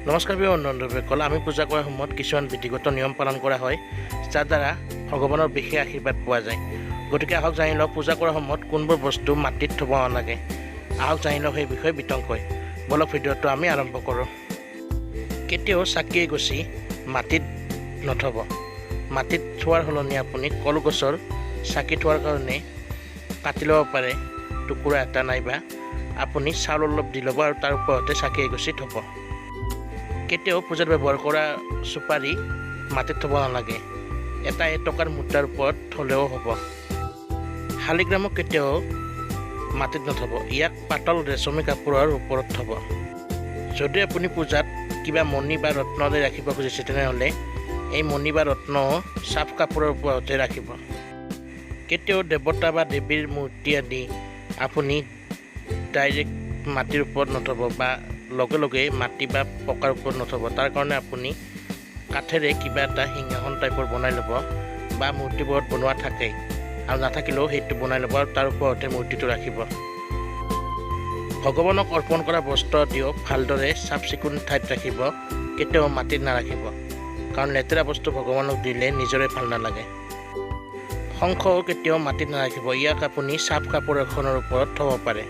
নমস্কাৰ প্ৰিয় বন্ধুসকল, আমি পূজা কৰাৰ সময়ত কিছুমান বিধিগত নিয়ম পালন কৰা হয়, যাৰ দ্বাৰা ভগৱানৰ বিশেষ আশীৰ্বাদ পোৱা যায়। গতিকে আহক জানি লওক পূজা কৰাৰ সময়ত কোনবোৰ বস্তু মাটিত থ'ব নালাগে। আহক জানি লওক সেই বিষয়ে বিতংকৈ। বলক ভিডিঅ'টো আমি আৰম্ভ কৰোঁ। কেতিয়াও চাকি এগছি মাটিত নথ'ব। মাটিত থোৱাৰ সলনি আপুনি কলগছৰ চাকি থোৱাৰ কাৰণে কাটি ল'ব পাৰে টুকুৰা এটা, নাইবা আপুনি চাউল অলপ দি ল'ব আৰু তাৰ ওপৰতে চাকি এগছি থ'ব। কেতিয়াও পূজাত ব্যৱহাৰ কৰা চুপাৰি মাটিত থ'ব নালাগে, এটা এটকাৰ মুদ্ৰাৰ ওপৰত থ'লেও হ'ব। শালিগ্ৰামক কেতিয়াও মাটিত নথ'ব, ইয়াক পাতল ৰেচমী কাপোৰৰ ওপৰত থ'ব। যদি আপুনি পূজাত কিবা মণি বা ৰত্ন আদি ৰাখিব খুজিছে, তেনেহ'লে এই মণি বা ৰত্ন চাফ কাপোৰৰ ওপৰতে ৰাখিব। কেতিয়াও দেৱতা বা দেৱীৰ মূৰ্তি আদি আপুনি ডাইৰেক্ট মাটিৰ ওপৰত নথ'ব বা লগে লগে মাটি বা পকাৰ ওপৰত নথ'ব। তাৰ কাৰণে আপুনি কাঠেৰে কিবা এটা সিংহাসন টাইপৰ বনাই ল'ব বা মূৰ্তিবোৰত বনোৱা থাকে, আৰু নাথাকিলেও সেইটো বনাই ল'ব আৰু তাৰ ওপৰতে মূৰ্তিটো ৰাখিব। ভগৱানক অৰ্পণ কৰা বস্ত্ৰ আদিও ভালদৰে চাফ চিকুণ ঠাইত ৰাখিব, কেতিয়াও মাটিত নাৰাখিব, কাৰণ লেতেৰা বস্তু ভগৱানক দিলে নিজৰে ভাল নালাগে। শংখও কেতিয়াও মাটিত নাৰাখিব, ইয়াক আপুনি চাফ কাপোৰ এখনৰ ওপৰত থ'ব পাৰে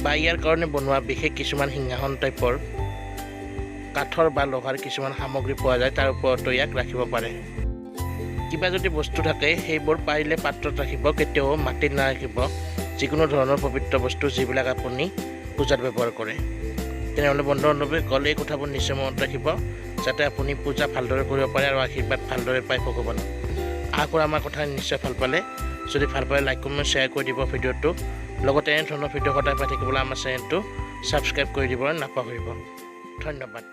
বা ইয়াৰ কাৰণে বনোৱা বিশেষ কিছুমান সিংহাসন টাইপৰ কাঠৰ বা লোহাৰ কিছুমান সামগ্ৰী পোৱা যায়, তাৰ ওপৰতো ইয়াক ৰাখিব পাৰে। কিবা যদি বস্তু থাকে সেইবোৰ পাৰিলে পাত্ৰত ৰাখিব, কেতিয়াও মাটিত নাৰাখিব। যিকোনো ধৰণৰ পবিত্ৰ বস্তু যিবিলাক আপুনি পূজাত ব্যৱহাৰ কৰে। তেনেহ'লে বন্ধু বান্ধৱীসকল, এই কথাবোৰ নিশ্চয় মনত ৰাখিব, যাতে আপুনি পূজা ভালদৰে কৰিব পাৰে আৰু আশীৰ্বাদ ভালদৰে পায় ভগৱানক। আশা কৰোঁ আমাৰ কথা নিশ্চয় ভাল পালে। যদি ভাল পালে লাইক, কমেণ্ট, শ্বেয়াৰ কৰি দিব ভিডিঅ'টো। লগতে এনেধৰণৰ ভিডিঅ' সদায় পাই থাকিবলৈ আমাৰ চেনেলটো ছাবস্ক্ৰাইব কৰি দিব নাপাহৰিব। ধন্যবাদ।